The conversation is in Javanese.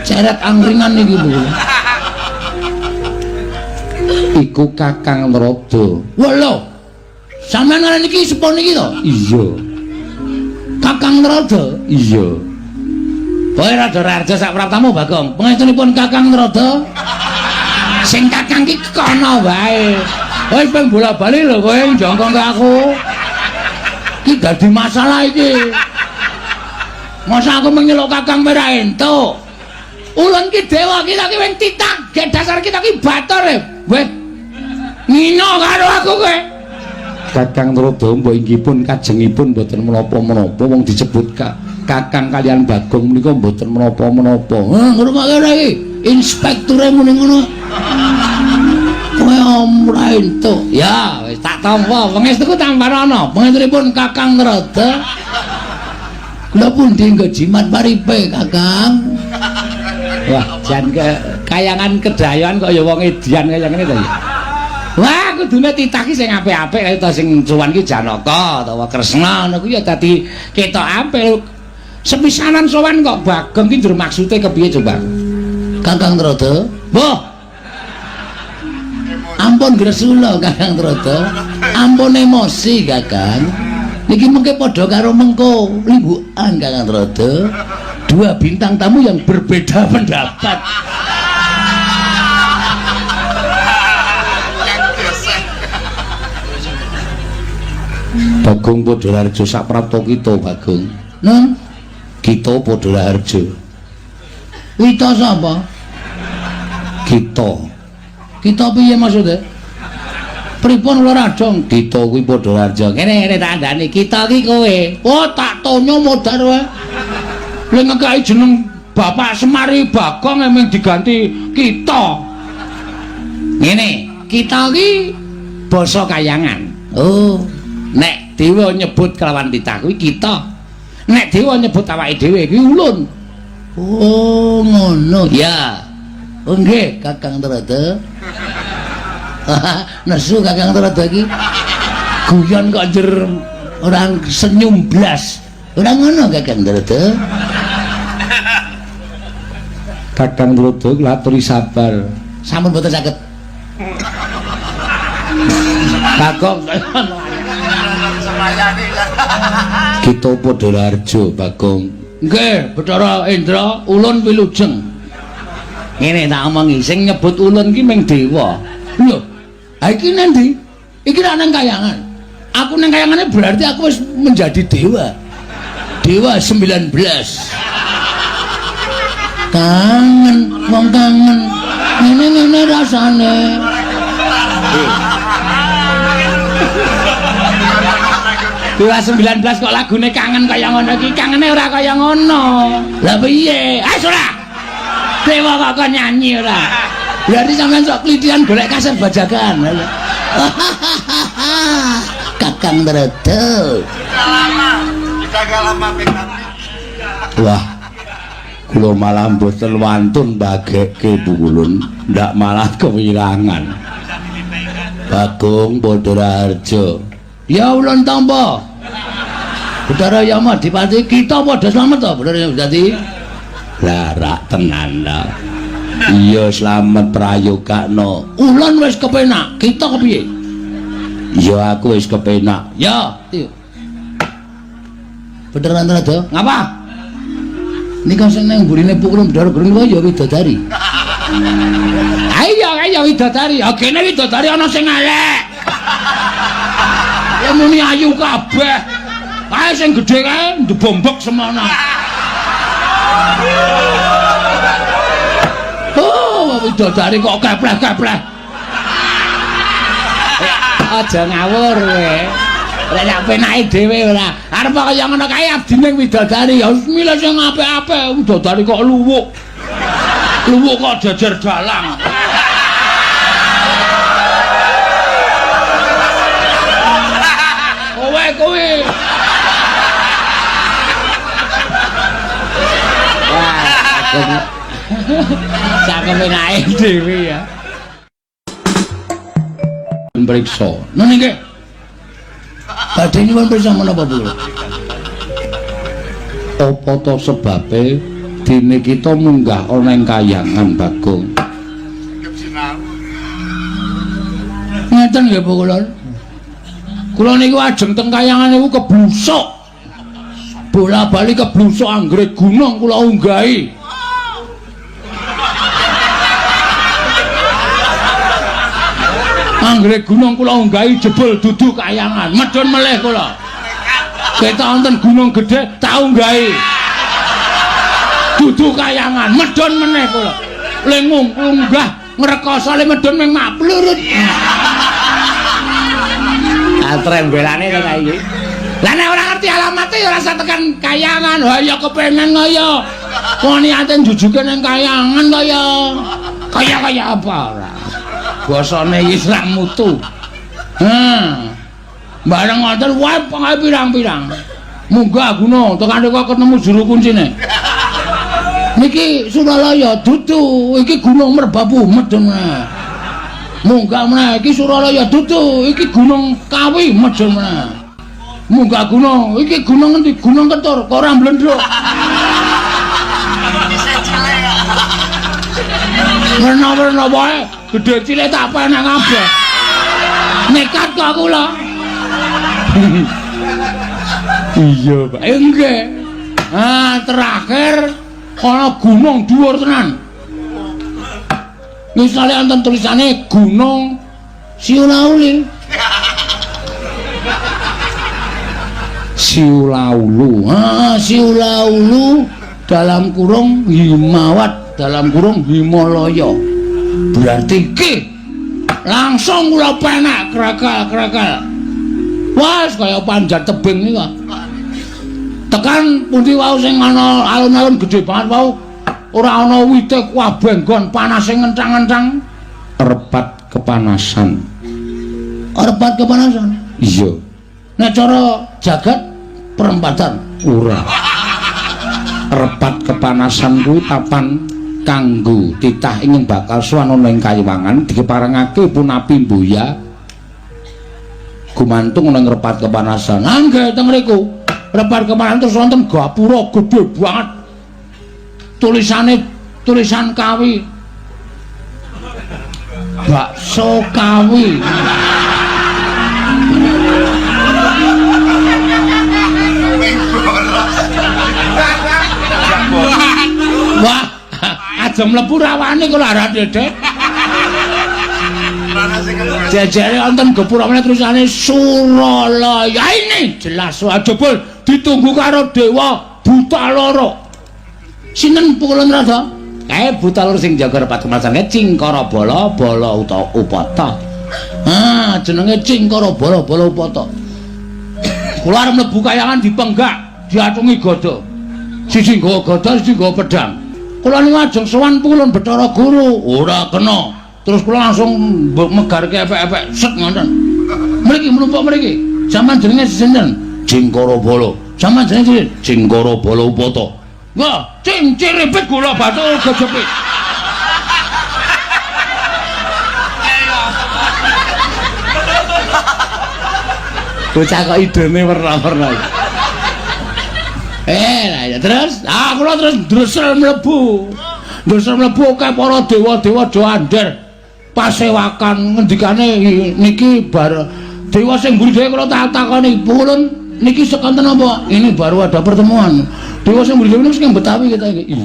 Ceret angkringan niki Bu. Iku Kakang Narada. Wah lho. Sampeyan ngene niki sepo niki to? Iya. Kakang Narada? Iya. Kowe rada raja sak praptamu Bagong. Pangestunipun Kakang Narada. Sing kakang ki kono wae. Kowe ping bola-bali lho kowe jongkong ke aku. Iki dadi masalah iki. Masa aku menyeluk kakang ora entuk. Ulun ki dewa kita ki wing titah, gek dasar kita ki batur e. Weh. Ngino karo aku kowe. Kakang Narada mbok inggih pun kajengipun mboten menapa-menapa wong disebut Kakang kalian Bagong menika mboten menapa-menapa. Heh, ngrungokke ora iki? Inspekture muni ngono. Kowe ora entuk. Ya, wis tak tampa. Pangestuku tamparana. Pangestunipun Kakang Narada. Kula pundi nggo jimat paripe, Kakang? Wah, jan kayangan kedayan kok ya wong edian kaya ngene to ya. Wah, kudune titah ki sing apik-apik kaya ta sing cuwan ki Janaka utawa Kresna ngono kuwi ya dadi ketok apik. Sepisanan sowan kok Bagong ki njur maksude kepiye coba? Kakang Narada. Mbah. Ampun gresula Kakang Narada. Ampun emosi, Kakang. Niki mengke padha karo mengko limbukan Kakang Narada. Dua bintang tamu yang berbeda pendapat. Bagong Padha Raharja saprapta kita Bagong. Nun, kita Padha Raharja. Kita sapa? Kita. Kita piye maksudnya? Pripun kula radong? Kita kuwi Padha Raharja. Kene kene tak kandhani, kita ki kowe. Oh, tak tonyo modar wae. Lha ngekeki jeneng Bapak Semari Bagong emeng diganti kita. Ngene, kita ki basa kayangan. Oh, nek dewa nyebut kelawan titah kuwi kita. Nek dewa nyebut awake dhewe kuwi ulun. Oh, ngono. Ya. Oh nggih, Kakang Narada. Nesu Kakang Narada iki. Guyon kok njer ora senyum blas. Ora ngono Kakang Narada. Kakang Narada laturi sabar. Sampun boten saged. Bagong kita Padha Raharja Bagong. Nggih, Bathara Indra, ulun wilujeng. Ngene tak omongi, sing nyebut ulun ki ming dewa. Lho, ha iki nang ndi? Iki ra nang kayangan. Aku nang kayangane berarti aku wis menjadi dewa. Dewa 19. Kangen, wong kangen. Ngene-ngene rasane. Dewa 19 kok lagune kangen kaya ngono iki, kangene ora kaya ngono. Lah piye? Ayo ora. Dewa kok kon nyanyi ora. Berarti sampean sok klithian golek kaset bajakan. Kakang Narada. Wah. Kula malah mboten wantun bagekke Bu Ulun, ndak malah kewirangan. Bagong Padha Raharja. Ya ulun tampa. Bathara Yama Dipati kita padha slamet to, Bathara Yama Dipati. Lah rak tenan ta. Iya slamet prayogakno. Ulun wis kepenak, kita kepiye? Ya aku wis kepenak. Ya, Bathara Narada, ngapa? Nika sing nang mburine pukulun Bathara Guru niku ya widodari. Ayo, ayo widodari. Ha kene widodari ana sing elek. Ya muni ayu kabeh. Kae sing gedhe kae ndebombok semono. Oh, widodari kok kepleh-kepleh. Aja ngawur kowe. Lek nek penake dhewe ora. Arep kaya ngono kae abdine widodari ya milih sing apik-apik. Widodari kok luwuk. Luwuk kok jejer dalang. Kowe kuwi. Wah, sak kepenake dhewe ya. Priksa. Nene nggih. Badhe nyuwun priksa menapa, Bu? Apa to sebabe Dene kita munggah ana ing kayangan, Bagong. Ngeten nggih Pukulun. Kula niku ajeng teng kayangan niku keblusuk. Bola-bali keblusuk anggere gunung kula unggahi. Anggere gunung kula unggahi jebul dudu kayangan. Medhun melih kula. Ketok wonten gunung gedhe tak unggahi. Dudu kayangan, medhun meneh kula. Le ngunggah ngrekoso le medhun ming maplurut. Trembelane to iki. Lah nek ora ngerti alamate ya ora usah tekan kayangan. Ha ya kepengen kaya. Wong niate njujuke ning kayangan kaya. Kaya-kaya apa ora. Basane iki ora mutu. Heh. Bareng ngoten wae pengae pirang-pirang. Munggah gunung tekan kok ketemu juru kuncine. Niki Suralaya dudu, iki Gunung Merbabu medhun meneh. Munggah meneh iki Suralaya dudu, iki Gunung Kawi medhun meneh. Munggah gunung, iki gunung endi? Gunung Ketur, kok ora mblendruk. Werna-werna wae, gedhe cilik tak penek kabeh. Nekat kok kula. Iya, Pak. Nggih. Ah, terakhir ana gunung dhuwur tenan. Misale wonten tulisane Gunung Siulauli. Siulaulu. Ah, Siulaulu dalam kurung Himawat dalam kurung Himalaya. Berarti iki langsung kula penek krekel-krekel. Wah, kaya panjat tebing iki kok. Tekan pundi wau sing ana alun-alun gedhe banget wau ora ana wite kabeh nggon panase ngenthang-ngenthang. Repat kepanasan. Repat kepanasan? Iya. Nek cara jagat perempatan ora. Repat kepanasan kuwi papan kanggo titah ingkang bakal sowan ana ing kayiwangan diparengake punapi mbuya gumantung ana ing repat kepanasan. Ah nggih teng mriku. Repat kepanasan terus wonten gapura gedhe banget. Tulisane tulisan Kawi. Bakso Kawi. Wah, aja mlebu rawane kula ora dedek. Jejere wonten gapura meneh tulisane Suralaya. Ini jelas jebul ditunggu karo dewa buta loro. Sinten Pukulun Rada? Kae buta loro sing jaga repat kemasan Cingkara Bala Bala utawa Upata. Ah, jenenge Cingkara Bala Bala Upata. Kula arep mlebu kayangan dipenggak, diatungi gada. Siji nggawa gada, siji nggawa pedang. Kula niku ajeng sowan Pukulun Bathara Guru, ora kena. Terus kula langsung megarke efek-efek set ngoten. Mriki mlumpuk mriki. Sampeyan jenenge sinten? Cingkara Bala. Sampeyan jenenge sinten? Cingkara Bala Upata. Wah, cing ciripit gula batu gejepit. Bocah kok idene werna-werna. Lah ya terus, ah kula terus ndresel mlebu. Ndresel mlebu akeh para dewa-dewa do andher. Pasewakan ngendikane niki bar dewa sing mburi dhewe kula tak takoni, "Pulun niki sekonten apa?" Ini baru ada pertemuan. Dewa sing mburi dhewe niku sing Betawi kita iki.